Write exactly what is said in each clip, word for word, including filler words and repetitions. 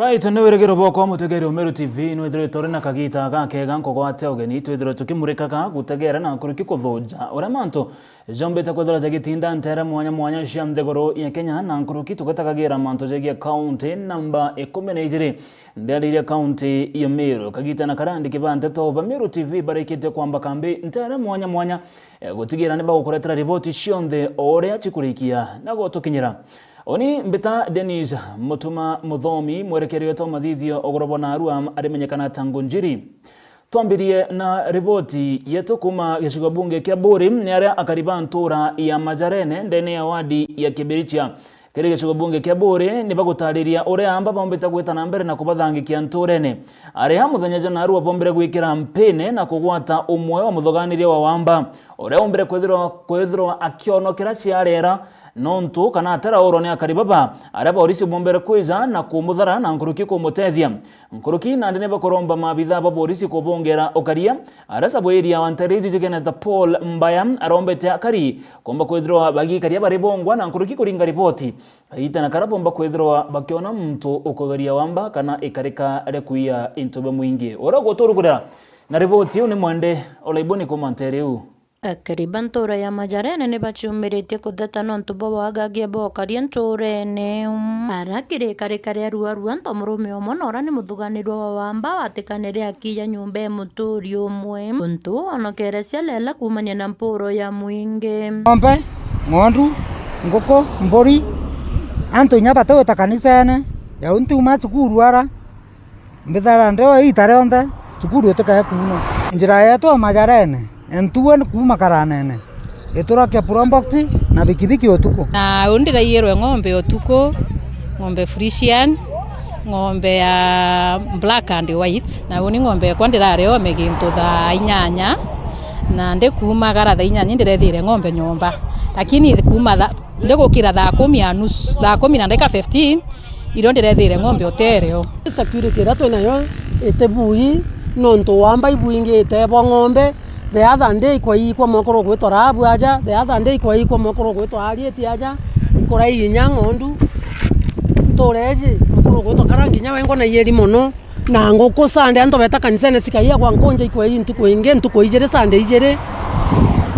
Aitu ni wirigiro bwakwa mutegeri wa Meru T V, nwithiritwe uri na kagita gakega nkugwate ugeni, twithirwe tukimurikaga gutegera na nkuruki kuthunja uria mantu jombite kwithirwa jagitinda ntere mwanya mwanya cia nthiguru ya Kenya, na nkuruki tugitagagira mantu jegie kaunti namba ikumi na ijiri ndene iria kaunti ya Meru. Kagita na karia andiki ba nteto ba Meru T V barikitie kwamba kambi ntere mwanya mwanya, eh, gutigira ni bagukuretera riboti cionthe o uria cikurikia na gutukinyira. Uni mbita Dennis Mutuma Muthomi, mwerekeri wetu wa mathithio ugoro bwa narua arimenyekana ta Ngunjiri. Twambirie na riboti yetu kuuma gicigo bunge kia Buri, ni aria akari ba ntura ya Majarene ndene ya wadi ya Kibirichia kiri gicigo bunge kia Buri ni bagutariria uria amba bombite gwita na mbere na kubathangikia nturene. Aria muthenya jwa narua bombire gwikira mpine na kugwata umwe wa muthuganiria wa wamba, uria umbire kwithirwa, kwithirwa akionokera ciarera nontu kana ateraurwa ni akari baba, aria borisi bombere kwija na kumuthara na nkuruki kumutethia. Nkuruki nandi ni bakuromba maabitha ba borisi kubongera ukaria, aria sabu area wa ntere iji jikeneta Paul Mbaya arombete akari kumba kwithirwa bagikaria bari bongwa na nkuruki kuringa riboti. Kagita na karia bomba kwithirwa bakiona muntu ukugeria wamba kana ikarika ria kuiya into bia mwingi. Uria uguturugurira na riboti iu ni Mwende Olaiboni kuuma ntere iu. Akari ba ntura ya Majarene ni baciumiritie kutheta nontu bwa wagagia bwa ukaria nturene. Ara kiri ikarika ria ruarua nto murume umwe na uria ni muthuganirua wa wamba watikanire akiiya nyumba e muturi umwe, untu wonokere cialela kuumania na mpuro ya mwingi. Ng'ombe, ng'ondu, nguku, mburi, antu inya batiwita kanisene, jau ntiuma cukuru ara. Mbithara ndeo iita rionthe, cukuru itikae kuuma. Njira yetu o Majarene, entue kuuma Karanene, iturakia probox na bikibiki utuku. Na uu ndiraiyirwe ng'ombe utuku, ng'ombe Frisian, ng'ombe ya black and white, na uni ng'ombe ekwa ndirareo gintu thaa inyanya, na ndikuumagara thaa inyanya ndirethire ng'ombe nyomba, lakini kuuma tha-, ndigukira thaa kumi ya nusu, thaa kumi na ndagika fifteen, irio ndirethire ng'ombe utereo. Security iria twinayo iti bui, nontu wamba ibwingi itebwa ng'ombe. The other day ikwaikwa mwekuru ugwitwa Rahabu aja, the other day ikwaikwa mwekuru ugwitwa Arieti aja, nkurai inya ng'ondu ntureji, mwekuru ugwitwa Karangi inya wengwa na ieri mono. Na nguku Sunday antu beta kanisene cikaia gwa nkunja ikwei ntuku ingi, ntuku ijiri, Sunday ijiri.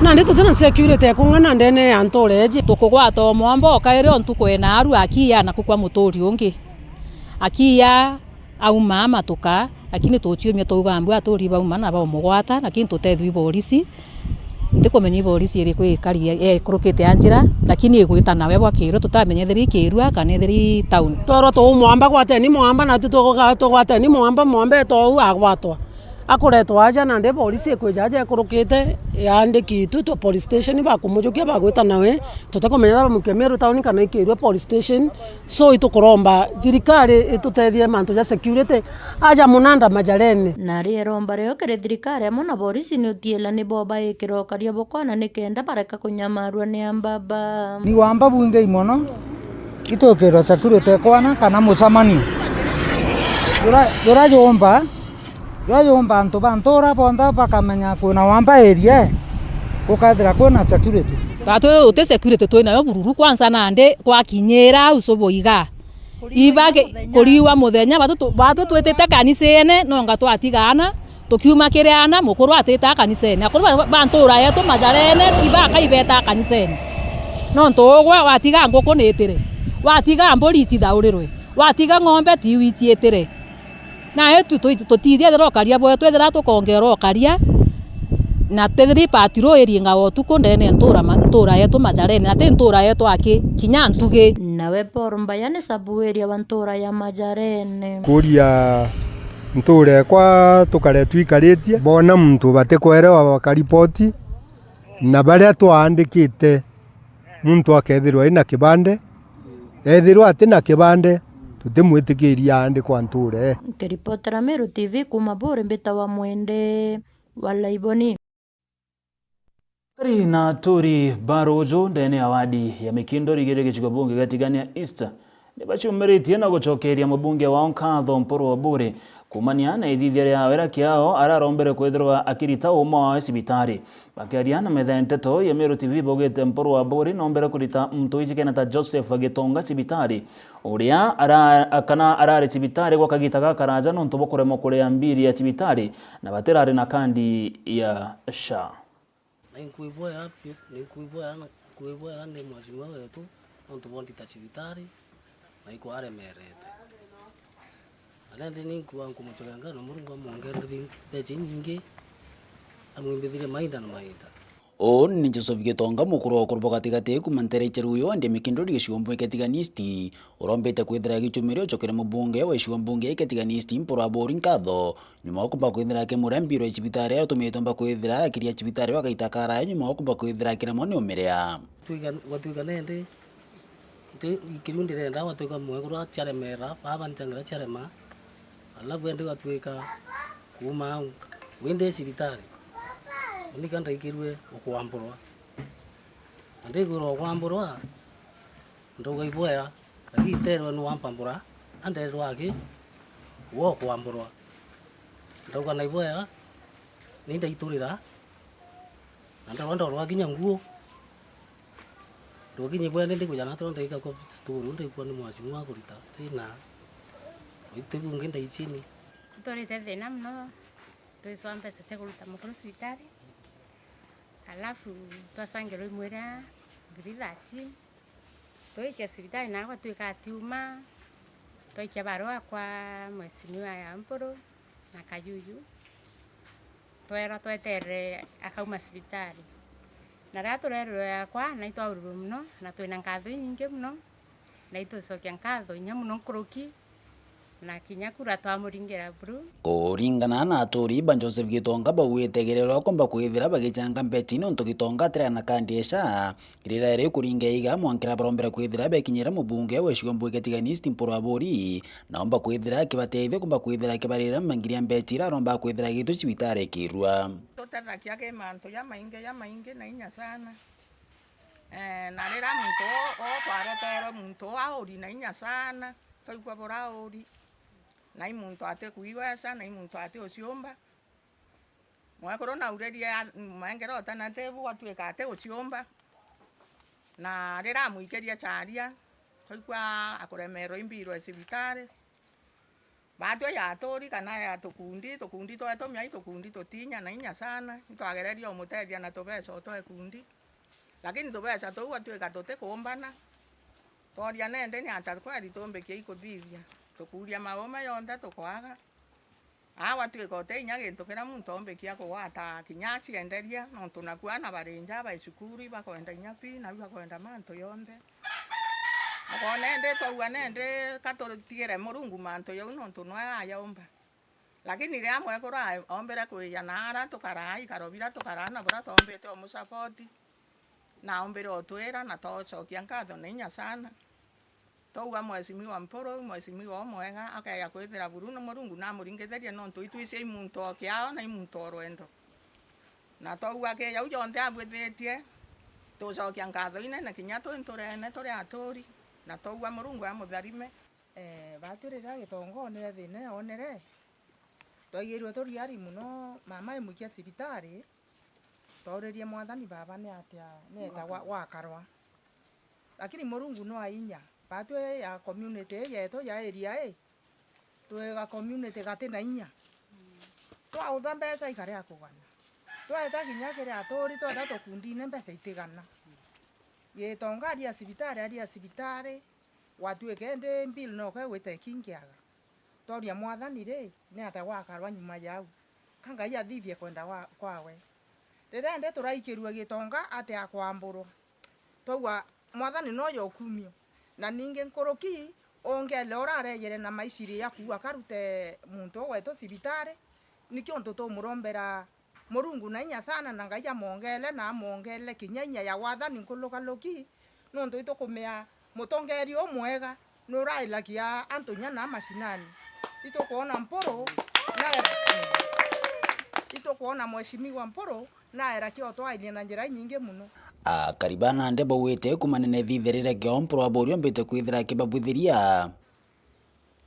Nandi tutina security ekung'ana ndene ya ntura iji. Tukugwata o mwamba o kairi o ntuku ena aru akiia naku kwa muturi ungi. Akiia auma amatuka, lakini tuciumia twauga mbu aturi bauma na baumugwata, lakini tutethwi borisi. Ntikumenya iborisi iriku ikari, eh, ikurukite a njira, lakini igwita nawe bwa kirua, tutamenya ethiri i kirua kana ethiri i town. Twerwa tuu mwamba, gwateni mwamba, natu tuguga-, tugwateni mwamba, mwamba etou agwatwa. Akuretwa aja, nandi borisi ikwija aja ikurukite, yaandiki itu twa police station, bakumujukia, bagwita nawe, tutikumenya bamukia Meru town kana i kirua police station. So, itukuromba thirikari itutethie mantu ja security aja Munanda Majarene. Na riu iromba rio kiri thirikari amwe na borisi ni utiila nibo baikira ukaria bukwana nikenda bareka kunyamarua ni ambaba. Ni wamba bwingi mono, itwikirwa security kwana kana mucemanio. Jura, jura jumba, jura jumba antu ba ntura bonthe bakamenya kwina wamba area, gukethira kwina security. Batwi uti security twinayo bururu, kwanza nandi gwakinyira au subuiga. Ibage-, kuriwa muthenya, batu tu-, batu twitite kanisene, nonga twatiga ana, tukiuma kiri ana, mukuru atita kanisene. Akuru ba, ba ntura yetu Majarene, ibaka ibeta kanisene. Nontu ugwe watiga nguku nitire, watiga mburi icithaurirwe, watiga ng'ombe tiwi iciitire. Nae tu-, tu-, tutiji ethira ukaria bwetu, ethira tukongera ukaria, na tethiri patrol iringaga utuku ndene ntura ma-, ntura yetu Majarene, na ti ntura yetu aki, kinya ntugi. Nawe Paul Mbaya ni sabu area wa ntura ya Majarene. Kuria ntura ekwa tukare twikaritie, boona muntu batikwerewa bakaripoti, na baria twaandikite muntu akethirwa ina kibande, ethirwa atina kibande, tutimwitikiria aandikwa nture. Nkiripotera Meru T V kuuma Buri, mbitawa Mwende wa Laiboni. Kari na aturi ba ruuju ndene ya wadi ya Mikindo rigiri gicigo bunge gia Tigania East Nibacumiritie na gucokeria mubunge wao nkatho Mpuru Oburi kuumania na ithithia riawe ria kiao, aria arombere kwithirwa akirita uuma wawe cibitari. Bakiaria na metha ya nteto ya Meru T V, baugite Mpuru Oburi nombere kurita muntu wijikene ta Joseph Gitonga cibitari, uria ara-, kana arari cibitari gwa kagita gakaraja nontu bwa kuremwa kuria mbiri ya cibitari na batirari na kandi ya SHA. Na inkwibwea biu, na inkwibwea, na inkwibwea ni mwashimiwa wetu, nontu bondita cibitari, na ikwaremerete. Na nandi ninkua nkumucokeria ngatho na Murungu amwongere mbeca inyingi, amwimbithirie mainda na mainda. Uu ni Joseph Gitonga, mukuru wa ukuru bwa gatigati, kuuma ntere cia Ruyo, ndi Mikinduri gicigo mbunge kia Tigania East, urombete kwithira agicumire ucokere mubunge wa gicigo mbunge kia Tigania East, Mpuru Oburi nkatho, nyuma wa kumba kwithira akimuria mbiro ya cibitari, aria utumite omba kwithira akiria cibitari wa kaita karaya, nyuma wa kumba kwithira akiremwa ni umiria. Twika-, gwatwika nende, nti-, ikiriu ndirenda gwatwika mwekuru ciaremera, baba nchangira ciarema, alafu ende gwatwika kuuma au, windi cibitari, unika ndaikirue ukwamburwa. Na ndikwirwa ukwamburwa, ndauga ibwea, lakini nterwe ni wampambura, na nderwa aki, we ukwamburwa. Ndauga na ibwea, ni ndaiturira, na ndarwa ndorwa kinya nguo. Ndokinya ibwea ni ndikuja na tondeka kwa story, ndaikwa ni mwashimiwa kurita, ndina, oite bungi ndaichini. Nturite thina muno, twiswa mbeca cia kuruta mukuru cibitari, alafu twacangirwa imwira three thirteen. Twikia cibitari na gwatwika atiuma, twaikia barua kwa mweshimiwa ya Mpuru na Kayuyu, twerwa tweterere akauma cibitari. Na riria turerwe akwa, na itwaururwe muno, na twina nkatho inyingi muno, na itucokia nkatho inya muno nkuruki. Na kinya kura twamuringira buru. Kuringana na aturi ba Joseph Gitonga, baugite gerero akomba kwithira bagichanga mbeti nontu Gitonga atira na kandi ya SHA, irira iri kuringa iga mwankira barombera kwithira bekinyira mubunge wa gicigo mbunge kia Tigania East Mpuru Oburi, na omba kwithira akibatethia kumba kwithira akibarira mangiri ya mbeti ira aromba kwithira agitwi cibitari kirua. Tutethagia ki mantu jamaingi, jamaingi na inya sana. Eh, na riria muntu uu, uu twareterwe muntu uu auri na inya sana, twaigua burauri. Na i muntu atikwigwesa, na i muntu ati uciumba. Mwekuru nauririe a-, mengere alternative, gwatwika ati uciumba. Na riria amwikirie charia, twaigua akuremerwa i mbiro e cibitari. Batwi ya aturi kana ya tukundi, tukundi twetu miai tukundi tutinya na inya sana. Itwagererie umutethia na tubeca o twa ikundi. Lakini tubeca tuu gwatwika tutikumbana. Tworia nende ni ata kweri tumbikie ikuthithia. Tukuria mauma yonthe tukwaga. Aa gwatwika uti inya gintu kiria muntu ombikia kugwata kinya acienderia, nontu naku ana bari nja bai cukuru, ibakwenda inya pi, nau bakwenda mantu yonthe. Ukona indi twaua nende ka tutigire Murungu mantu jau nontu nwe ayaumba. Lakini riria mwekuru a-, ombire kwija na ara tukaraa ikaro biria tukaraa na buria twombite umucaboti, na ombire utwira na twocokia nkatho na inya sana. Twauga mweshimiwa Mpuru, mweshimiwa umwega, akeja kwithira buru na Murungu namuringithirie nontu itwisi i muntu o kiao na i muntu o rwendo. Na twauga ki jau jonthe abwithitie, tucokia nkatho inene kinya twi nturene turi aturi, na twauga Murungu amutharime. Eh, batwi riria Gitonga onire thina eonere, twaigirue turiari muno, mama emwikia cibitari, twauririe Mwathani, Baba, ni atia, ni eta gwa-, gwakarwa? Lakini Murungu no ainya. Batwi ya community ii yetu ya area ii, twi ga community gati na inya. Twautha mbeca ikari a kugana. Tweta kinya kiri aturi, tweta tukundine mbeca itigana. Gitonga aria cibitari, aria cibitari, gwatwika indi bill no ke gwita ikingiaga. Tworia Mwathani ri, ni atia gwakarwa nyuma yau? Ka Ngai athithie kwenda gwa-, kwawe. Riria indi turaikirue Gitonga atia kwamburwa, twauga, Mwathani noyo ukumio. Na ningi nkuruki, ongele urarejere na maiciri ya kuua karute muntu uu wetu cibitari, nikio untu tumurombera Murungu na inya sana, na Ngai amwongele na amwongele kinya inya ya wathani nkulukaluki, nontu itukumea mutongeria umwega nurailagia antu inya na mashinani. Itukwona Mpuru na itukwona Mheshimiwa Mpuru na eraki otwainie na njira inyingi muno. Akari ba nandi baugite kumanene thitherire kio Mpuru Aburi ombite kwithira akibabwithiria.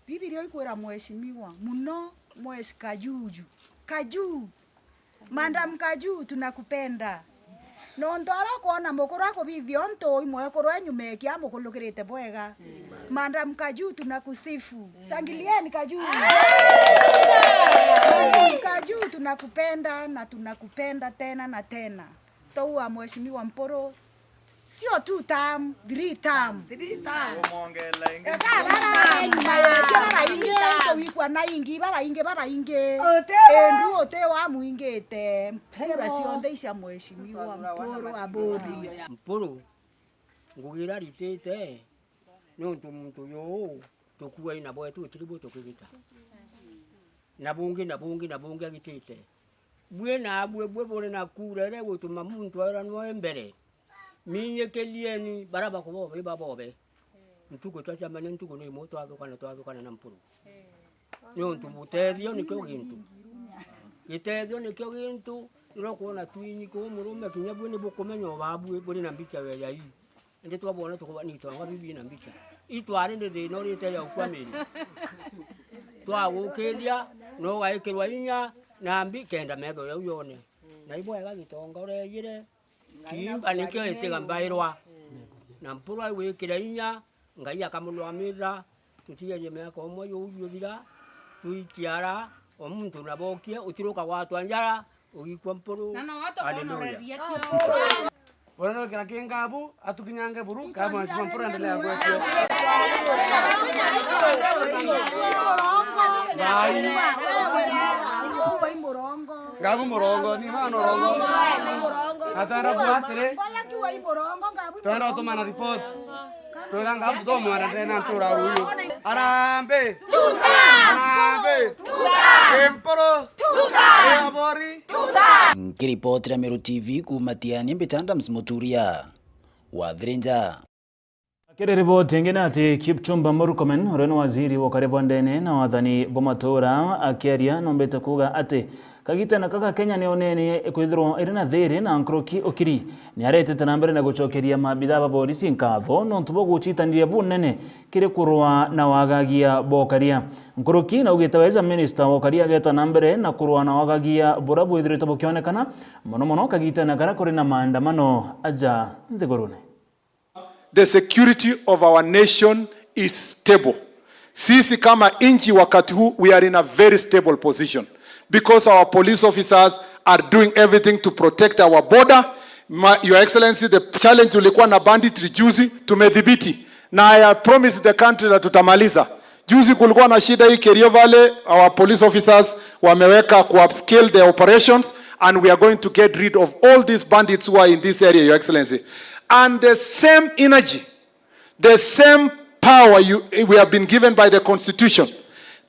Bibilia ikwira mheshimiwa muno, mwesh-, Kajuju. Kaju. Madam Kaju, tunakupenda. Nontu aria ukwona mukuru akubithia untu, imwekuru enyuma eki amukulukirite bwega. Madam Kaju, tunakusifu. Shangilieni Kaju. Madam Kaju, tunakupenda na tunakupenda tena na tena. Toua mheshimiwa Mpuru. Sio two term, three term. Three term. Eka baba, nyuma yetu baba ingi, tugikwa na ingi, baba ingi, baba ingi. Endu uti wa muingite. Kura cionthe icia mheshimiwa Mpuru Aburi. Mpuru, ngugi iria aritite, niuntu muntu uyu tukuai na bwetu utiri bu tukigita. Na bungi, na bungi, na bungi agitite. Bui nabui bui buri na kura iria igutuma muntu aira nwe mbere. Minyikirieni baria bakubobe ibabobe. Ntuku twaciamania ntuku ni imwe twathukana, twathukana na Mpuru. Niuntu utethio nikio gintu. Gitethio nikio gintu, nirio kwona twinyi kuu murume kinya bui ni bukumenya ubabui buri na mbicha ya ii. Indi twabwona tukuba ni itonga bibi na mbicha. Itwari ni thina urite ya ukwa miri. Twagukiria, no ugaikirwa inya na mbi kenda metho yau yone. Na ibwega gitonga urejire, kiimba nikio itiga mbairwa. Na Mpuru ai wikira inya, Ngai akamurugamirira, tutigerie miaka umwe yuu yuthira, twikiara, o muntu na bokie, utiruka gwatwa njara, ugikua Mpuru. Na no watu Haleluya. Kuonoreria cio. Uria no kira kingabu, atukinyange buru, kama mheshimiwa Mpuru endelea kuwetia. Bai. Ngabu murongo, ni mwana urongo. Atwenda kuga atiri, twenda utumana report. Twira ngabu tutomwana ndene na ntura ruyu. Arambe. Arambe. Mpuru. Abori. Nkiripotira Meru T V kuuma Tiani, mbita Adams Muturia wa Thirinja. Akiri riboti ingi ni ati Kipchumba Murkomen, uria ni waziri wa ukari bwa ndene na wathani bwa matura, akiaria, nombite kuuga ati kagitene kaka Kenya ni unene kwithirwa iri na thiri na nkuruki ukiri. Ni aretete na mbere na gucokeria maabithaa ba borisi nkatho nontu bwa gucitaniria bunene kiri kurua na wagagia bwa ukaria. Nkuruki naugite weja minista wa ukaria ageta na mbere na kurua na wagagia buria bwithirite bukionekana, mono mono kagitene karia kuri na maandamano aja nthigurune. The security of our nation is stable. Sisi kama nchi wakati huu, we are in a very stable position because our police officers are doing everything to protect our border. Ma-, Your Excellency, the challenge ulikuwa na banditry juzi, tumedhibiti. Na I have promised the country that tutamaliza. Juzi kulikuwa na shida hii Kerio Valley, our police officers wameweka ku upscale their operations and we are going to get rid of all these bandits who are in this area, Your Excellency. And the same energy, the same power you, we have been given by the constitution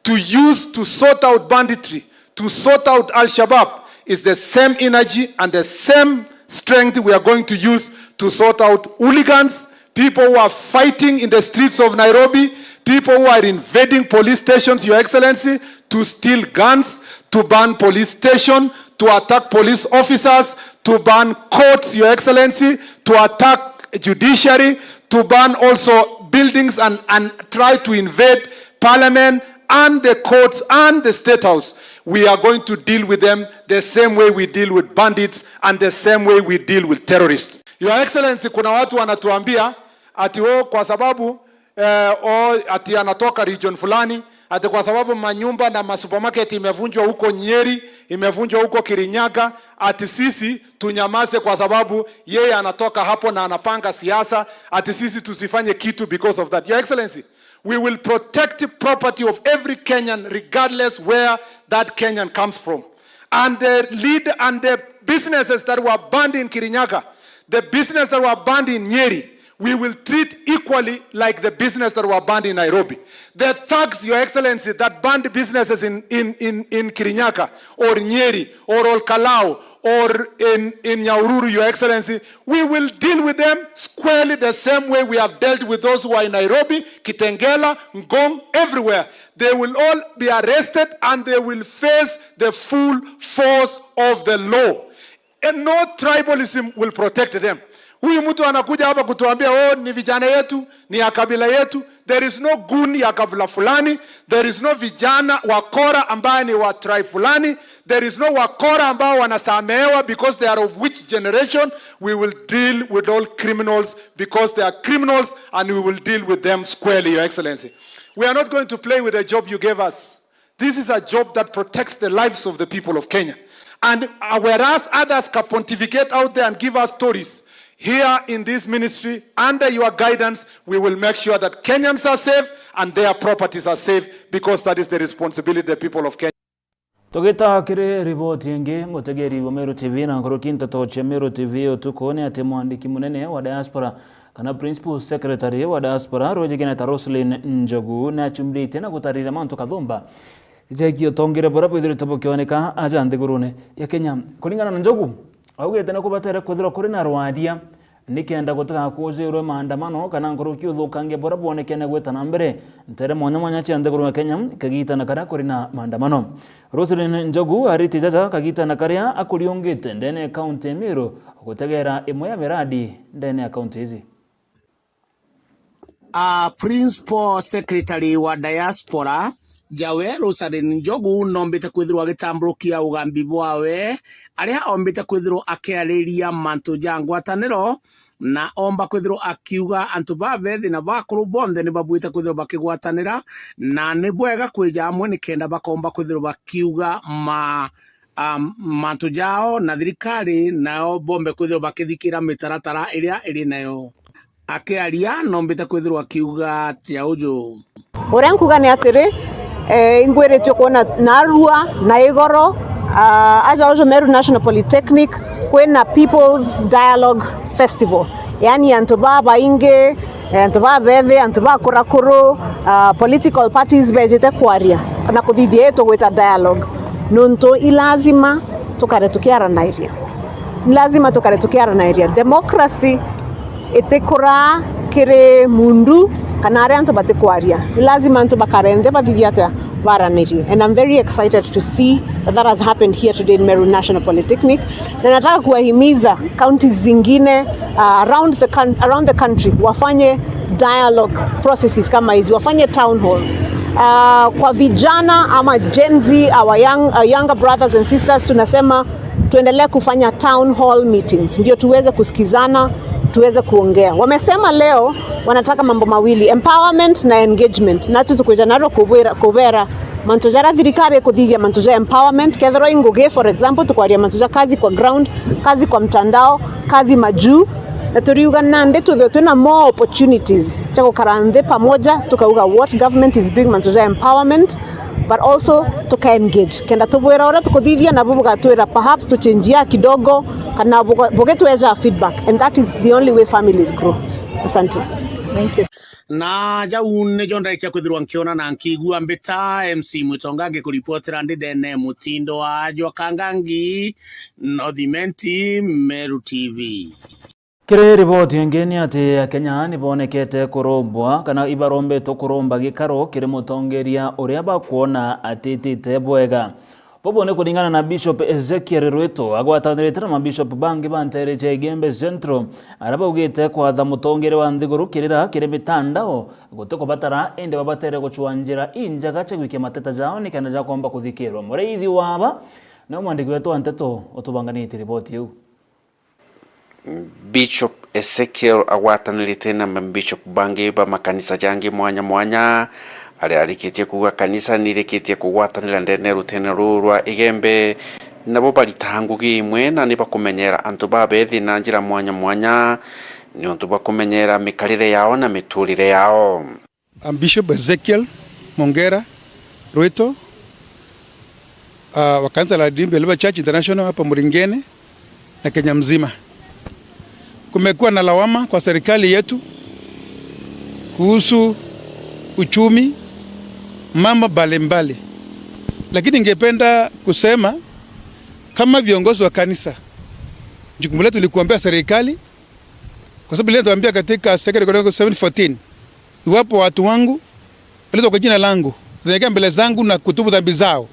to use to sort out banditry, to sort out Al-Shabaab is the same energy and the same strength we are going to use to sort out hooligans, people who are fighting in the streets of Nairobi, people who are invading police stations, Your Excellency, to steal guns, to burn police station, to attack police officers, to burn courts, Your Excellency, to attack judiciary, to burn also buildings and, and try to invade parliament and the courts and the State House. We are going to deal with them the same way we deal with bandits and the same way we deal with terrorists. Your Excellency, kuna watu wanatuambia ati, oh, kwa sababu, eh, oh, ati anatoka region fulani, ati kwa sababu manyumba na masupermarket imevunjwa huko Nyeri, imevunjwa huko Kirinyaga, ati sisi tunyamaze kwa sababu yeye anatoka hapo na anapanga siasa, ati sisi tusifanye kitu because of that. Your Excellency, we will protect the property of every Kenyan regardless where that Kenyan comes from. And the lead and the businesses that were banned in Kirinyaga, the business that were banned in Nyeri, we will treat equally like the business that were banned in Nairobi. The thugs, Your Excellency, that banned businesses in, in, in, in Kirinyaga or Nyeri or Olkalau or in, in Nyahururu, Your Excellency, we will deal with them squarely the same way we have dealt with those who are in Nairobi, Kitengela, Ngong, everywhere. They will all be arrested and they will face the full force of the law. And no tribalism will protect them. Huyu mtu anakuja hapa kutuambia, "Oh, ni vijana yetu, ni ya kabila yetu." There is no goon ya kabila fulani. There is no vijana wa kora ambaye ni wa tribe fulani. There is no wakora ambao wanasamehewa because they are of which generation. We will deal with all criminals because they are criminals and we will deal with them squarely, Your Excellency. We are not going to play with the job you gave us. This is a job that protects the lives of the people of Kenya. And, uh, whereas others can pontificate out there and give us stories, here in this ministry, under your guidance, we will make sure that Kenyans are safe and their properties are safe, because that is the responsibility of the people of Kenya. Tugita kiri riboti ingi, mutegeri wa Meru T V na nkuruki nteto cia Meru T V utuku, ni ati mwandiki munene wa diaspora kana principal secretary wa diaspora rwijikene ta Roselyn Njogu ni achumbiritie na gutariria mantu kathumba jegie utongere buria bwithirite bukioneka aja nthigurune ya Kenya. Kuringana na Njogu, augite ni kubatere kwithirwa kuri na rwaria nikenda gutigakujirwe maandamano kana nkuruki uthukangia buria bwonekene gwita na mbere ntere mwanya mwanya cia nthiguru ya Kenya kagitana karia kuri na maandamano. Roselyn Njogu aritie jaja kagitana karia akuriungite ndene ya kaunti ya Meru gutegera imwe ya miradi ndene ya kaunti iji. A principal secretary wa diaspora, jawe Roselyn Njogu, nombite kwithirwa agitamburukia ugambi bwawe, aria ombite kwithirwa akiariria mantu ja ngwataniro, na omba kwithirwa akiuga antu babethi na bakuru bonthe ni babuite kwithirwa bakigwatanira, na ni bwega kwija amwe nikenda bakomba kwithirwa bakiuga ma, um, mantu jao, na thirikari nao bombe kwithirwa bakithikira mitaratara iria iri nayo. Akiaria, nombite kwithirwa akiuga atia uju? Uria nkuga ni atiri, eh, ingwiritue kwona narua na igoro, ah, aja uju Meru National Polytechnic kwina People's Dialogue Festival, yaani antu babaingi, eh, antu babethi, antu bakurakuru, ah, political parties bejite kwaria na kuthithia ii tugwita dialogue, nuntu i lazima tukare tukiaranairia. Ni lazima tukare tukiaranairia. Democracy itikuraa kiri mundu kana aria antu batikwaria. Ni lazima antu bakare nthi bathithie atia? Baranirie. And I'm very excited to see that that has happened here today in Meru National Polytechnic. Na nataka kuwahimiza counties zingine, uh, around the coun-, around the country wafanye dialogue processes kama hizi, wafanye town halls. Uh, kwa vijana ama Gen Z, our young, our younger brothers and sisters, tunasema tuendelee kufanya town hall meetings, ndio tuweze kusikizana, tuweze kuongea. Wamesema leo wanataka mambo mawili, empowerment na engagement. Natu tukwija naro kubwira, kubera mantu jaria thirikari ikuthithia mantu ja empowerment. Kethirwa i ngugi, for example, tukwaria mantu ja kazi kwa ground, kazi kwa mtandao, kazi majuu, na turiuga nandi twithwe twina more opportunities cia gukara nthi pamoja, tukauga what government is doing mantu ja empowerment, but also tuka engage. Kenda tubwira uria tukuthithia, nabu bugatwira perhaps tuchenjia kidogo, kana buga-, bugitweja feedback, and that is the only way families grow. Asante. Thank you. Na jau nijo ndarikia kwithirwa nkiona na nkigua. Mbita M C Mwitonga ngikuripotera ndi ndene mutindo wa jwa Kangangi, North Imenti, Meru T V. Kiri riboti ingi ni ati Akenya ni bonekete kurombwa kana ibarombetwe kuromba gikaro kiri mutongeria uria bakwona atitite bwega. Bobo ni kuringana na Bishop Ezekiel Rwito, agwatanirite na mabishop bangi ba nteere cia Igembe Central, aria baugite kwatha mutongeria wa nthiguru kirira kiri mitandao guti kubatara, indi babatere gucwa njira injega cia gwikia mateta jao nikenda jakomba kuthikirwa. Muriithi wa aba niwe mwandiki wetu wa nteto utubanganitie riboti iu. Bishop Ezekiel agwatanirite na mabishop bangi ba makanisa jangi mwanya mwanya, aria arikitie kuuga kanisa nirikitie kugwatanira ndene ya rutene ruu rwa Igembe, nabo baritaga ngugi imwe na ni bakumenyera antu babethi na njira mwanya mwanya, niuntu bwa kumenyera mikarire yao na miturire yao. I'm Bishop Ezekiel Mongera Rwito, ah, wa kanisa la Redeemed Believer Church International hapa Muringene na Kenya mzima. Kumekuwa na lawama kwa serikali yetu kuhusu uchumi, mambo mbalimbali. Lakini ningependa kusema kama viongozi wa kanisa, jukumu letu ni kuombea serikali, kwa sababu ile tuambia katika Second Chronicles seven fourteen, iwapo watu wangu walio kwa jina langu watanyenyekea mbele zangu na kutubu dhambi zao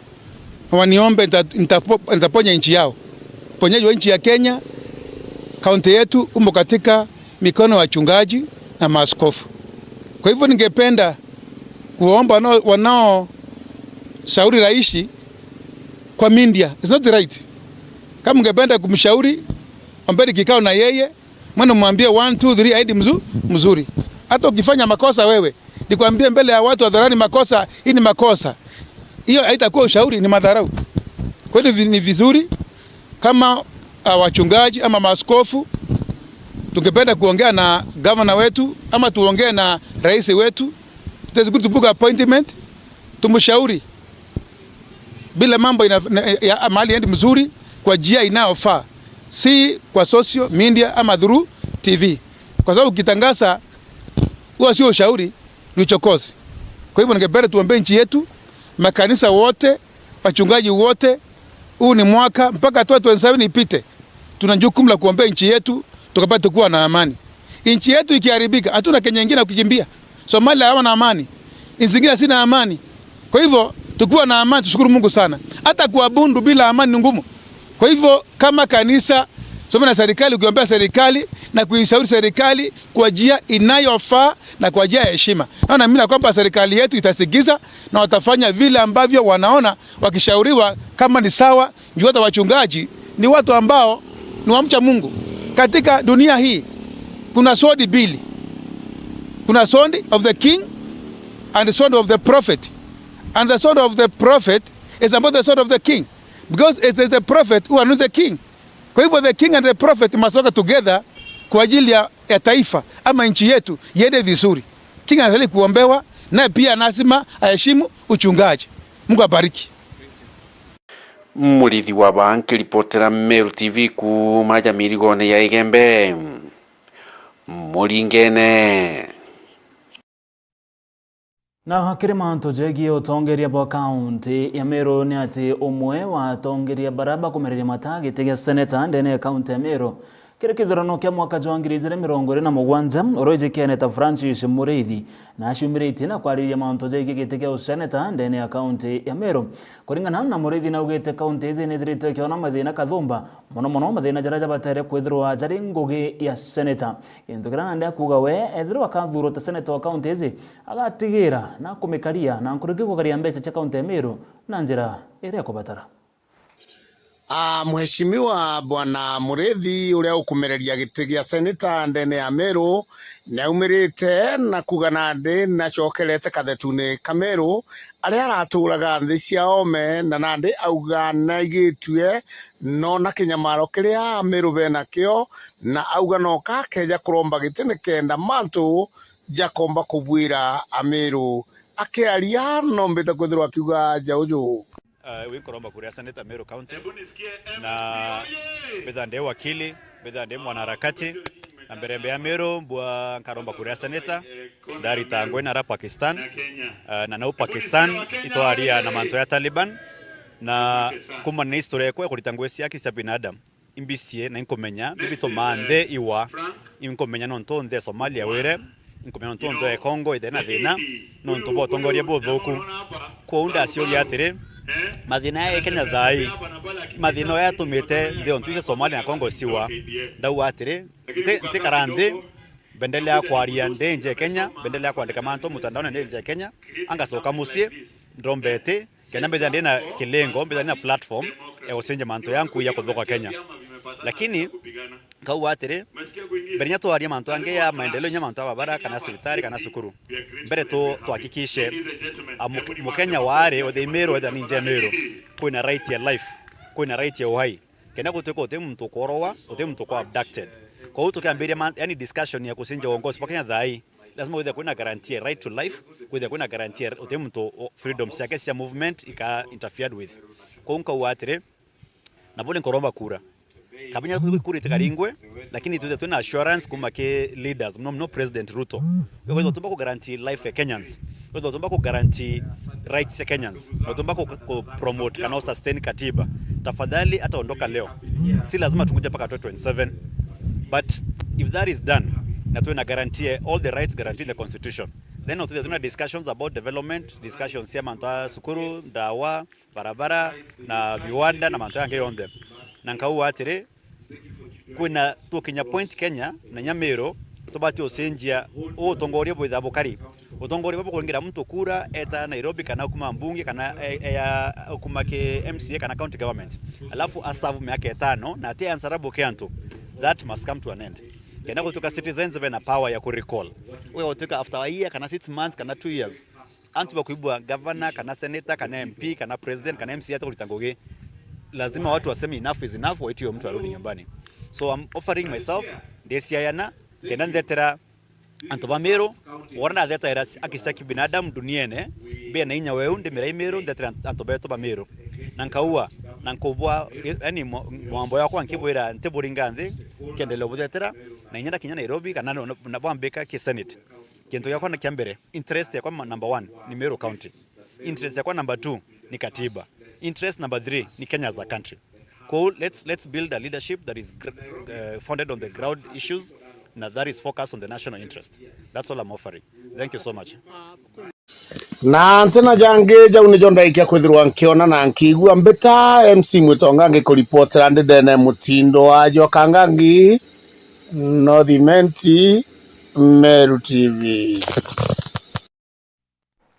na waniombe, nita-, nitapo-, nitaponya nchi yao. Uponyaji wa nchi ya Kenya Kaunti yetu umo katika mikono ya wachungaji na maaskofu. Kwa hivyo ningependa kuomba wanao, wanao shauri rais kwa media. It's not right. Kama ungependa kumshauri, ombeni kikao na yeye, mwana mwambie one, two, three, aidi mzu-, mzuri. Hata ukifanya makosa wewe, nikwambie mbele ya watu hadharani makosa, hii ni makosa. Hiyo haitakuwa ushauri, ni madharau. Kwa hiyo ni vi-, ni vizuri kama, ah, wachungaji ama maaskofu, tungependa kuongea na gavana wetu ama tuongee na rais wetu, it is good to book appointment, tumshauri bila mambo ina-, na-, ya mahali endi mzuri kwa njia inayofaa, si kwa social media ama through T V, kwa sababu ukitangaza huwa sio ushauri, ni uchokozi. Kwa hivyo ningependa tuombee nchi yetu, makanisa wote, wachungaji wote, huu ni mwaka mpaka twenty twenty-seven ipite. Tuna jukumu la kuombea nchi yetu, tukapate kuwa na amani. Nchi yetu ikiharibika, hatuna Kenya ingine ya kukimbia. Somalia hawana amani, nchi zingine hazina amani. Kwa hivyo tukiwa na amani, tushukuru Mungu sana. Hata kuabudu bila amani ni ngumu. Kwa hivyo kama kanisa, tusome na serikali, ukiombea serikali na kuishauri serikali kwa njia inayofaa na kwa njia ya heshima, naona mimi na kwamba serikali yetu itasikiza na watafanya vile ambavyo wanaona wakishauriwa kama ni sawa, juu hata wachungaji ni watu ambao ni wamcha Mungu. Katika dunia hii kuna sword mbili, kuna sword of the king and sword of the prophet, and the sword of the prophet is above the sword of the king, because it is the prophet who anoints the king. Kwa hivyo the king and the prophet must work together kwa ajili ya, ya taifa ama nchi yetu iende vizuri. King anastahili kuombewa, naye pia lazima aheshimu uchungaji. Mungu abariki. Murithi wa Baa nkiripotera Meru T V kuuma aja mirigone ya Igembe Muringene. Na kiri mantu jegie utongeria bwa kaunti ya Meru ni ati umwe wa atongeria bara bakumereria mata giti gia seneta ndene ya kaunti ya Meru kiri kithurano kia mwaka jwa ngiri ijiri mirongo iri na mugwanja, uria ujikene ta Francis Muriithi, na aciumiritie na kwariria mantu jegie giti gia useneta ndene ya kaunti ya Meru. Kuringana na Muriithi, naugite kaunti iji nithirite ikiona mathina kathumba, mono mono mathina jaria jabatere kwithirwa jari ngugi ya seneta. Gintu kiria nandi akuuga we, ethirwa akathurwa ta seneta wa kaunti iji, agatigira na kumikaria na nkuruki kukaria mbeca cia kaunti ya Meru na njira iria ekubatara. Ah, Mheshimiwa Bwana Muriithi, uria ukumereria giti gia seneta ndene ya Meru, niaumirite na kuuga nandi nacokerete kathetune ka Meru aria araturaga nthi cia oome, na nandi auga naigitue nona kinyamaro kiria Meru benakio, na auga noka akeja kuromba giti nikenda mantu jakomba kubwira Ameru. Akiaria, nombite kwithirwa akiuga ja uju. Ah, wi nkuromba kuria seneta Meru County, na mbitha ndi wakili, mbitha ndi mwanaharakati, na mbere mbea Meru mbua nkaromba kuria seneta, ndarita ngui nara Pakistan, ah, na nau Pakistan itwaria na mantu ya Taliban, na kumana na history yakwa ya kurita ngui cia haki cia binadamu. Imbicie na inkumenya bibitumaa nthi iwa, inkumenya nontu nthi ya Somalia wire, inkumenya nontu nthi ya Congo ithe na thina, nontu bwa utongoria buthuku. Kwou ndaciuria atiri, mathina ya Kenya thaa ii, mathina oya yatumite nthi ontu icio Somalia na Congo ciwa? Ndauga atiri, nti-, ntikara nthi, mbendelea kwaria ndi nja ya Kenya, mbendelea kwandika mantu mutandaone ndi nja ya Kenya, angacoka mucii, ndomba iti, kenda mbithira ndi na kilengo, mbithira ndi na platform ya gucenjia mantu ya nkui ya kuthuka Kenya. Lakini nkauga atiri, mbere inya twaria mantu angi ya maendeleo, inya mantu ya barabara, kana cibitari, kana cukuru, mbere tu-, tuhakikishe, a, Muke-, Mukenya wari, wethe i Meru, wethe ni nja ya Meru, kwina right ya life, kwina right ya uhai. Kenda gutuika uti muntu ukorogwa, uti muntu ukwa abducted. Kwou tukiambiria ma-, yani discussion ya gucenjia uongozi bwa Kenya thaa ii, lazima withirwe kwina guarantee ya right to life, kwithirwe kwina guarantee ya uti muntu o-, freedom ciake cia movement ika interfered with. Kwou nkauga atiri, na buri nkuromba kura. Kabinya kura itikaringwe, lakini twithirwe twina assurance kuma ki leaders, muno muno President Ruto. Kwithirwa tumba ku guarantee life ya Kenyans. Kwithirwa tumba ku guarantee rights ya Kenyans. Na tumba ku, ku promote kana u sustain katiba. Tafadhali hata ondoka leo. Si lazima tukuje mpaka twenty twenty-seven. But if that is done, na tuwe na guarantee, all the rights guaranteed in the constitution, then no tuthire twina discussions about development, discussions cia mantu ya cukuru, ndawa, barabara, na viwanda, na mantu yangi yonthe. Na nkauga atiri, Kwina tukinya point Kenya na inya Meru, tubati ucenjia uu utongoria bwitha bukari. Utongoria bwa kuringira muntu kura eta Nairobi kana kuma mbunge kana e-, eya kuma ki M C A kana county government. Alafu aserve miaka itano na ati answerable ki antu. That must come to an end. Kenda gutuika citizens bena power ya kurecall. Ugagutuika after a year kana six months kana two years, antu bakuibua governor kana senator kana M P kana president kana M C A atakurita ngugi, lazima watu waseme enough is enough, waitio mtu arudi nyumbani. So I'm offering myself, ndiciayana, kenda ndetera antu ba Meru, wona nathetaira haki cia kibinadamu duniene, mbia na inya weu, ndimira i Meru, ndetera antu betu ba Meru. Na nkaua, na nkubwa, yani, mo-, mwambo yakwa nkibwira ntiburinga nthi, nkiendelea buthetera, na inya ndakinya Nairobi, kana na, na bwambika ki Senate. Kintu giakwa na kia mbere, interest yakwa ma-, number one ni Meru County. Interest yakwa number two ni katiba. Interest number three ni Kenya as a country. Kwou, let's, let's build a leadership that is gr-, uh, founded on the ground issues na that is focused on the national interest. That's all I'm offering. Thank you so much. Na ntina jangi jau nijo ndaikia kwithirwa nkiona na nkiigua. Mbita M C Mwitonga ngikuripotera ndindene mutindo wa jwa Kangangi, North Imenti, Meru T V.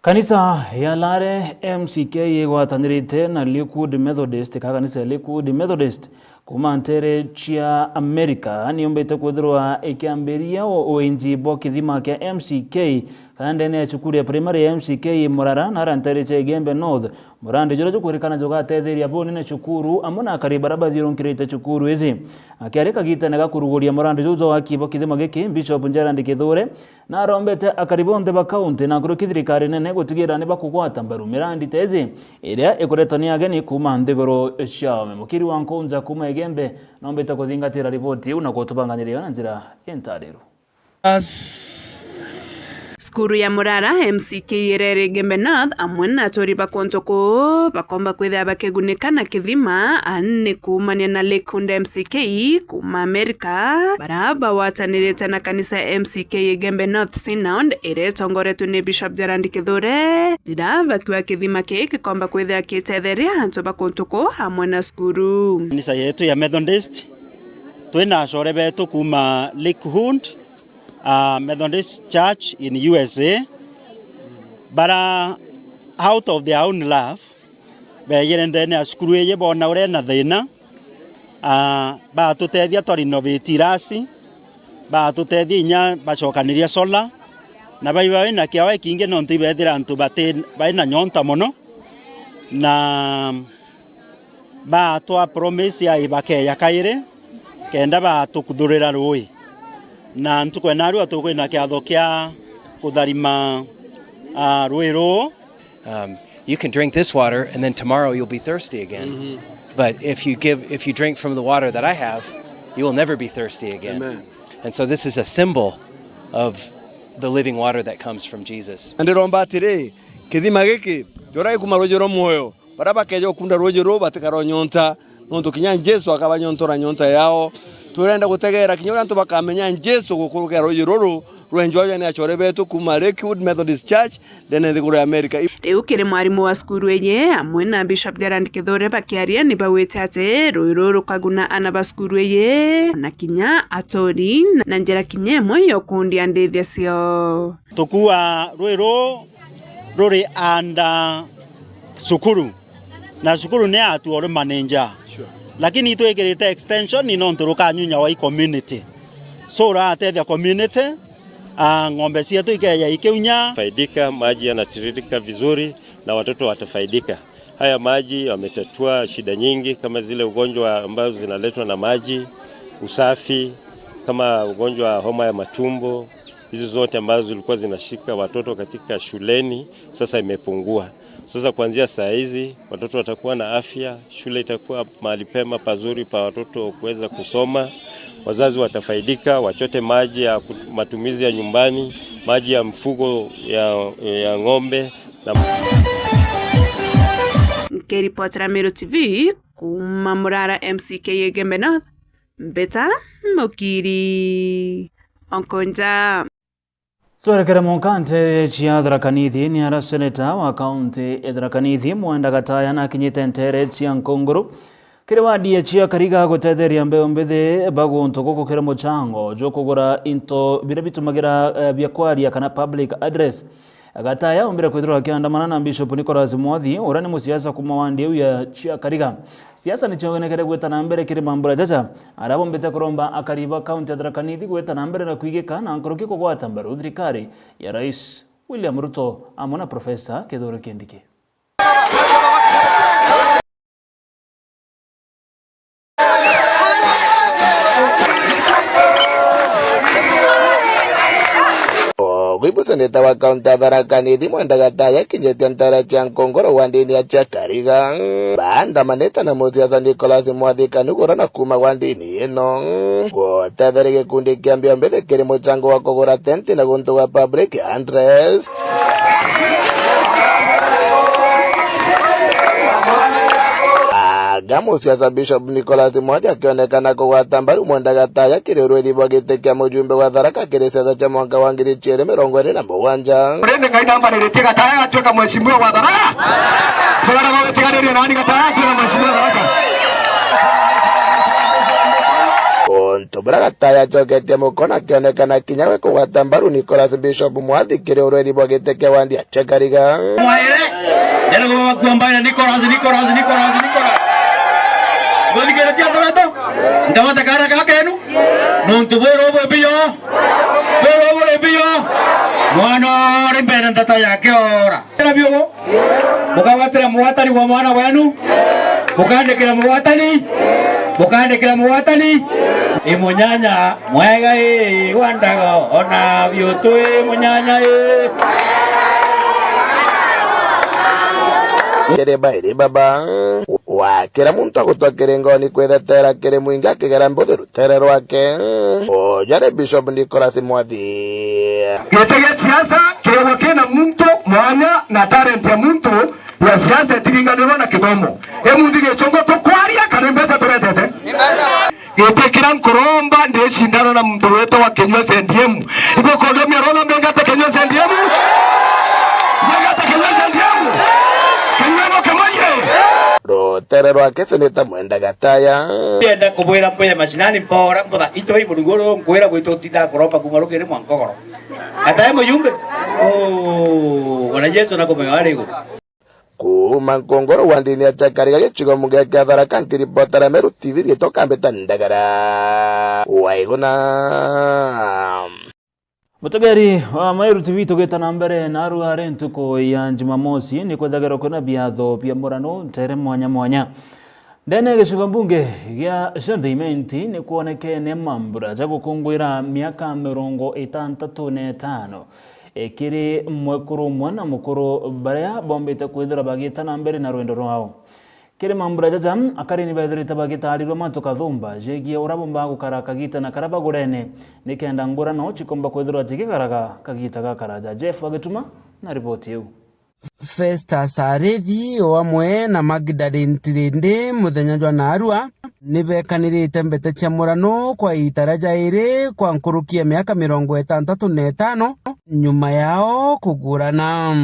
Kanisa ya Lare M C K igwatanirite na Lakewood Methodist, ka kanisa ya Lakewood Methodist, kuuma nteere cia Amerika, niyumbite kwithirwa ikiambiria u-, uinji bwa kithima kia M C K, kana ndene ya cukuru ya primary ya M C K Murara, na ara nteere cia Igembe North. Murandi juria jukwirikana jugatetheria bunene cukuru amwe na akari baria bathiurunkirite cukuru iji. Akiaria kagitene ga kuruguria murandi juu jwa waki bwa kithima giki, Bishop Gerald Kithure, na arombete akari bonthe ba kaunti na nkuruki thirikari nene gutigira ni bakugwata mbaru mirandi ta iji iria ikuretwa ni ageni kuuma nthiguru ciao. Mukiri wa Nkunja kuuma Igembe nombite kuthingatira riboti iu na gutubanganiria na njira intariru. Cukuru ya Murara M C K irere Igembe North amwe na aturi ba kuntu kuu bakomba kwithira bakigunika na kithima, a, ni kuumania na Lakewood M C K kuuma Amerika, bara bagwatanirite na kanisa ya M C K Igembe North Synod iria itongoretwe ni Bishop Gerald Kithure, rira bakiuga kithima kii gikomba kwithira gitetheria antu ba kuntu kuu amwe na cukuru. Kanisa yetu ya Methodist, twina acore betu kuuma Lakewood, ah, Methodist Church in U S A, bara out of their own love, beejire ndene ya cukuru iji, boona uria ina thina, ah, batutethia twa renovate irasi, batutethia inya bacokaniria solar, na baiba bina kiawa ikingi nontu ibethira antu bati-, baina nyonta mono, na baatwa promise ya ibakeeja kairi, kenda baatukuthurira ruui. Na ntuku ya naarua tukwina kiatho kia kutharima, ah, ruui ruu. Um, you can drink this water and then tomorrow you'll be thirsty again. But if you give, if you drink from the water that I have, you will never be thirsty again. Amen. And so this is a symbol of the living water that comes from Jesus. Na ndiromba atiri, kithima giki, jora gikuma ruuji rwa muoyo, baria bakeeja gukunda ruuji ruu batikara nyonta, nontu kinya Jesu akabanyontora nyonta yao. Turenda gutegeera kinya uria antu bakamenya Jesu gukurukira ruuji ruru rwenjwa ni acore betu kuuma Lakewood Methodist Church, ndene nthiguru ya Amerika. Riu kiri mwarimu wa cukuru iji amwe na Bishop Gerald Kithure bakiaria ni baugite ati ruui ruru rukaguna aana ba cukuru iji na kinya aturi na njira kinya imwe ya ukundia ndithia ciao. Tukuua ruui ruu ruri under cukuru, na cukuru ni atu uri manager. Sure. Lakini itwikirite extension ni nontu rukanyunya wa community. So, ruratethia community, ah, ng'ombe cietu ikeeja ikiunya. Faidika, maji yanatiririka vizuri na watoto watafaidika. Haya maji yametatua shida nyingi kama zile ugonjwa ambazo zinaletwa na maji, usafi, kama ugonjwa wa homa ya matumbo, hizi zote ambazo zilikuwa zinashika watoto katika shuleni, sasa imepungua. Sasa kuanzia saa hizi, watoto watakuwa na afya, shule itakuwa mahali pema pazuri pa watoto kuweza kusoma, wazazi watafaidika, wachote maji ya kut-, matumizi ya nyumbani, maji ya mfugo ya, ya ng'ombe na Nkiripotera Meru T V kuuma Murara M C K Igembe North, Mbita Mukiri Onkonja. Twerekere mwanka nteere cia Tharaka Nithi, ni ara seneta wa kaunti ya Tharaka Nithi, Mwenda Gataya, nakinyite nteere cia Nkunguru, Kiri wadi ya Chiakariga gutetheria mbeu mbithi ba guntu guku kiri muchango jukugura into biria bitumagira, eh, bia kwaria kana public address. Gataya ombire kwithirwa akiandamana na Bishop Nicholas Mwathi, uria ni musiasa kuma wadi iu ya Chiakariga. Siasa nicionekere gwita na mbere kiri mambura jaja, aria bombite kuromba akari ba kaunti ya Tharaka Nithi gwita na mbere na kwigika na nkuruki kugwata mbaru thirikari ya Rais William Ruto amwe na Professor Kithure Kindiki. Ogwi bu seneta wa kaunti ya Tharaka Nithi Mwenda Gataya akinyitie ntara cia Nkongoro wandini ya Chiakariga, baandamanite na musiasa Nicholas Mwathi Kanugura na kuma wandini ino, gutetheria gikundi kia mbio mbithi kiri muchango wa kugura tenti na guntu gwa public address. Anga musiasa Bishop Nicholas Mwathi akionekana kugwata mbaru Mwenda Gataya kiri urwiri bwa giti kia mujumbe wa Tharaka kiri siasa cia mwaka wa ngiri chiiri mirongo iri na mugwanja. Rindi Ngai nambariritie Gataya atuika mheshimiwa wa Tharaka. Tugaraga gutiganiria nani Gataya atuika mheshimiwa wa Tharaka. Untu buria Gataya acoketie mukono akionekana kinya we kugwata mbaru Nicholas Bishop Mwathi kiri urwiri bwa giti kia wandi Chiakariga. Mwaire, jana kwa bakua mbaire, Nicholas, Nicholas, Nicholas, Nicholas. Guthikiretia ntoreto, ndamata kara kakenu, nuntu bwiro bwe biyo, bwiro bwe biyo, mwana ori mbere ntata yake ora. Tera biugo, bukagwatira mugwatani wa mwana wenu, bukandikira mugwatani, bukandikira mugwatani, i munyanya Mwega ii, wa ndago, ona biu twi munyanya ii. Kiri bairi baba, wa kira muntu agutwa kiringoni kwithetera kiri mwingi akigera mbuthi rutere rwake. Uju ari Bishop Nicholas Mwathi. Giti gia siasa kiigwa kina muntu mwanya na talent ya muntu ya siasa itiringanirwa na kithomo. Imuthi gichungo tukwaria kana mbeca turetete? Giti kiria nkuromba ndicindana na muntu witagwa Kinyua C D M. Ibukothomia rona mbengate Kinyua C D M? Mbengate Kinyua C D M? Kinyua no kimaye. Rutere rwake seneta Mwenda Gataya. Ndienda kubwira mbuye mashinani mpora mbutha itwe i muruguru nkwira gwitu utinda kuromba kuma rukiri mwa Nkongoro. Gataya mujumbe. Oh, ona Yesu na kumenya ari iguru. Kuuma Nkongoro wandini ya Chiakariga gicigo mbunge kia Tharaka nkiripotera Meru T V riitwa Kambita Ndagara. Waiguna. Mutegeri wa Meru T V tugita na mbere na aru ari ntuku ya Jumamosi ni kwethagirwa kwina biatho bia murano ntere mwanya mwanya. Ndene ya gicigo mbunge gia Ciondo Imenti ni kwonekene mambura ja gukunguira miaka mirongo itantatu na itano. Ikiri mwekuru umwe na mukuru baria bombite kwithirwa bagita na mbere na rwendo rwao. Kiri mambura jaja, akari ni bethirite bagitarirua mantu kathumba jegie uria bomba gukara kagita na karia bagurene, nikenda ngurano cikomba kwithirwa jigikaraga kagita gakaraja. Jeff Agituma na riboti iu. Festus Arithi o amwe na Magdalene Tirindi muthenya jwa naarua ni bekanirite mbete cia murano kwa iita ria jairi kwa nkuruki ya miaka mirongo itantatu na itano nyuma yao kugurana.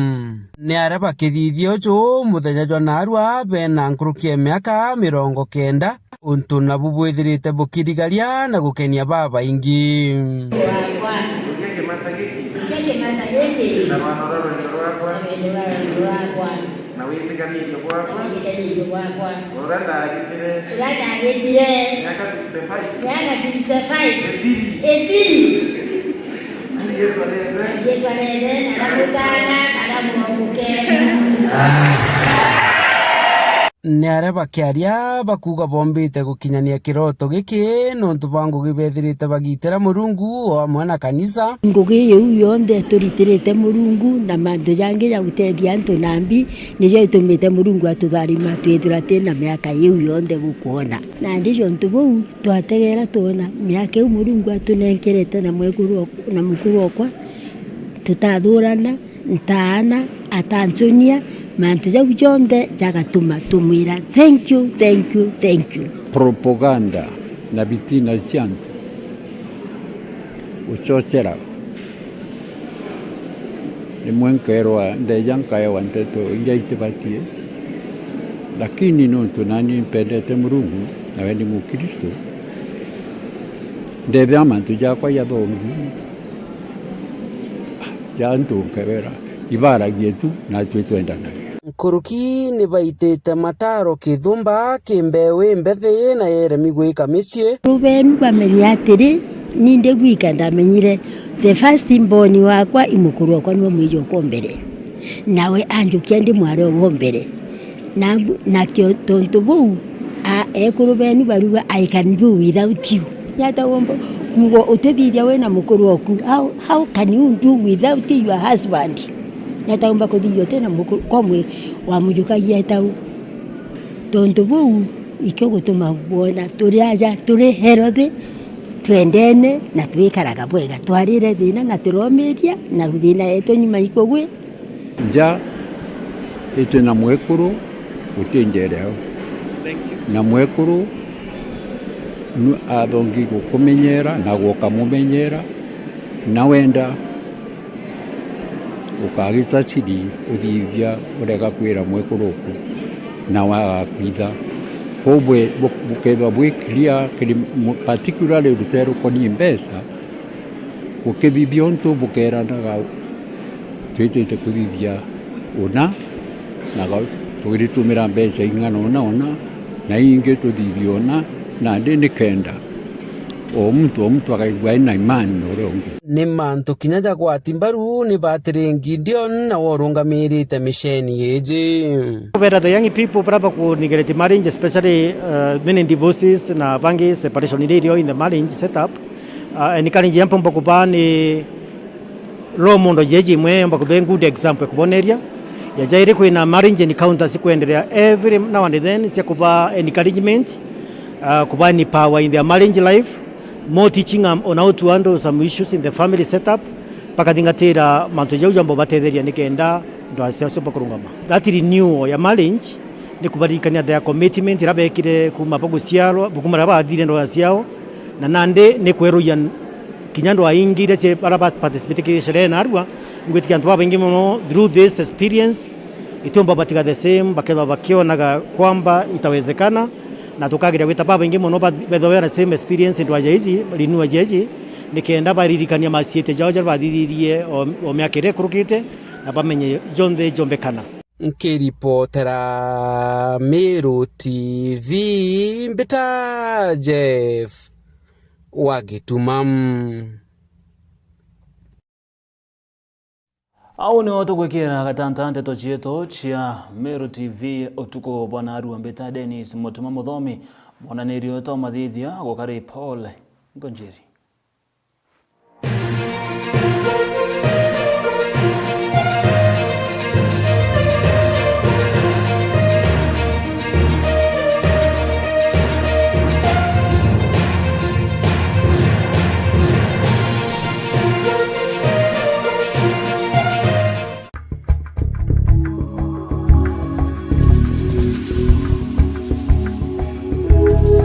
Ni aria bakithithia uju muthenya jwa naarua bena nkuruki ya miaka mirongo kenda, untu nabu bwithirite bukirigaria na gukenia babaingi. Wakwa. Uria kimata giki. Uria kimata giki. Na rwano rwa rwendo rwakwa. Na rwendo rwa rwendo rwakwa. Na witiganirio bwakwa. Na witiganirio bwakwa. Uria ndaritire. Uria ndaritire. Miaka sixty-five. Miaka sixty-five. Ithiri. Ithiri. Riitwa riewe. Riitwa riewe, na ramutana, na ramwamukenu. Ni aria bakiaria bakuuga bombite gukinyania kiroto giki nontu bwa ngugi bethirite bagitira Murungu o amwe na kanisa. Ngugi iu yonthe turitirite Murungu na mantu jangi ja gutethia antu nambi, nijo itumite Murungu atutharima twithirwa twina miaka iu yonthe gukwona. Nandi jontu buu twategera twona miaka iu Murungu atunenkerete na mwekuru ok-, na mukuru okwa, tutathurana, ntaana, atancunia, mantu jau jonthe jagatuma tumwira, "Thank you, thank you, thank you." Propaganda na bitina cia antu gucocera. Rimwe nkeerwa, ndeeja nkaewa nteto iria itibatie, Lakini nontu nani mpendete Murungu, nawe ni Mukristo, ndethira mantu jakwa jathongi, ja antu nkewera, ibaragie tu, natwi twendanagia. Nkuruki ni baitite mataro kithumba ki mbeu imbethi na yeremi gwika micii. Rubenu bamenye atiri, ni ndi gwika ndamenyire, the first born wakwa i mukuru okwa niwe mwiji okwa mbere. Nawe anjukia ndi mwari o wa mbere. Na, nakio tontu buu, a, ekuru benu bariuga, "I can do without you." Niata womba kuuga utithithia wina mukuru oku? How, how can you do without your husband? Niata womba kuthithia utina mukuru, kwa mwi-, wamujukagia etau? Tontu buu, ikio gutuma bwona turi aja, turi healthy, twendene, na twikaraga bwega. Twarire thina na turomiria, na thina yetu nyuma ikugwi. Nja iti na mwekuru guti njera au. Na mwekuru nu athongi gukumenyera na gukamumenyera, na wenda ukagita siri uthithia urega kwira mwekuru uku na wagakwitha. Kou bwe-, bu-, bukethwa bwi clear kiri mu-, particularly rutere rukonie mbeca, gukithithia untu bukeranaga twitite kuthithia una, na ga-, tugiritumira mbeca ing'ana una una, na ingi tuthithia una, nandi ni kenda o muntu o muntu akaigua ena imani na uria ungi. Ni mantu kinya jagwati mbaru ni batiri Gideon na worungamirite misheni iji. Kubera the young people bara bakunigereti marriage, especially, uh, many divorces na bangi separation iria irio in the marriage setup. Uh, encourage ya mpomba kuba ni role model jeji imwe yomba kuthe good example ya kuboneria. Ya jairi kwina marriage encounters ikwenderea every now and then cia kuba encouragement, uh, kuba ni power in their marriage life, more teaching, um, on how to handle some issues in the family setup, bakathingatira mantu jau jamba ubatetheria nikenda ndoa ciao ciomba kurungama. That renewal ya marriage ni kubaririkania their commitment iria bekire kuma baguciarwa, kuma riria bathire ndoa ciao, na nandi ni kweruria kinya ndoa ingi iria cie-, bara ba participate ki sherehe narua, ngwitikia antu babaingi mono through this experience, itiumba batiga the same, bakethwa bakionaga kwamba itawezekana, na tukageria gwita babaingi mono ba-, bethwa bena same experience ndoa ja iji, renewal ja iji, nikenda baririkania maciete jao jaria bathithirie o, o miaka iria ikurukite, na bamenye jonthe jombekana. Nkiripotera Meru T V, mbita Jeff wa Gituma. Au nio tugwikira gatanta nteto cietu cia Meru T V utuku bwa narua. Mbita Dennis Mutuma Muthomi, mwonanirio twa mathithia gukari Paul Ngonjeri.